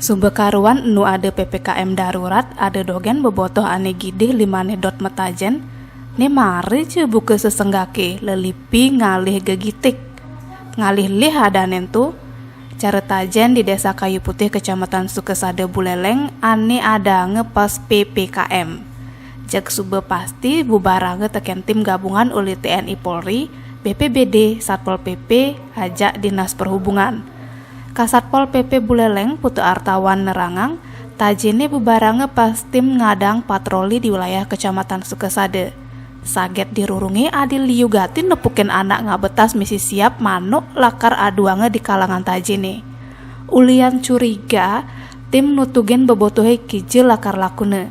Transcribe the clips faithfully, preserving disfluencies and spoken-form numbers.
Suba karuan enu ada P P K M darurat, ada dogen bebotoh ane gidih limane dot metajen, ne mara ja buka sesenggake, lelipi ngalih gegitik. Ngalih lih adane ento, cara tajen di Desa Kayu Putih, Kecamatan Sukasada, Buleleng, ane adanga pos P P K M. Jeg suba pasti bubaranga teken tim gabungan uli T N I Polri, B P B D, Satpol P P, ajak Dinas Perhubungan. Kasatpol P P Buleleng, Putu Artawan, nerangang, tajene bubaranga pas tim ngadang patroli di wilayah Kecamatan Sukasada. Saget dirurunge adi liu gati nepukin anak ngaba tas misi siap manuk lakar aduanga di kalangan tajene. Ulian curiga, tim nutugin bebotohe kija lakar lakuna.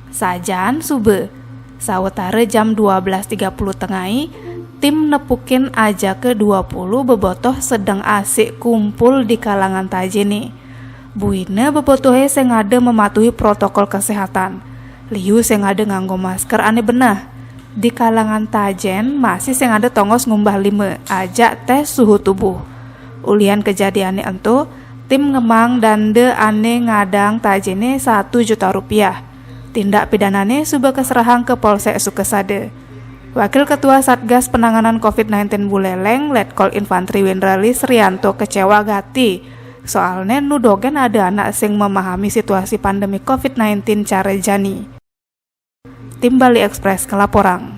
Sajan suba, sawatara jam dua belas tiga puluh tengai, tim nepukin ajaka dua puluh bebotoh sedeng asik kumpul di kalangan tajene. Buina bebotohe sing ada mematuhi protokol kesehatan. Liu sing ada nganggo masker ane beneh. Di kalangan tajen masih sing ada tongos ngumbah lima, ajak tes suhu tubuh. Ulian kejadiane ento, tim ngemang danda ane ngadang tajene satu juta rupiah. Tindak pidanane suba keserahang ke Polsek Sukasada. Wakil Ketua Satgas Penanganan covid sembilan belas Buleleng, Letkol Infantri Windrali Srianto, kecewa gati. Soalne nu dogen ada anak sing memahami situasi pandemi covid sembilan belas cara jani. Tim Bali Express ngelaporang.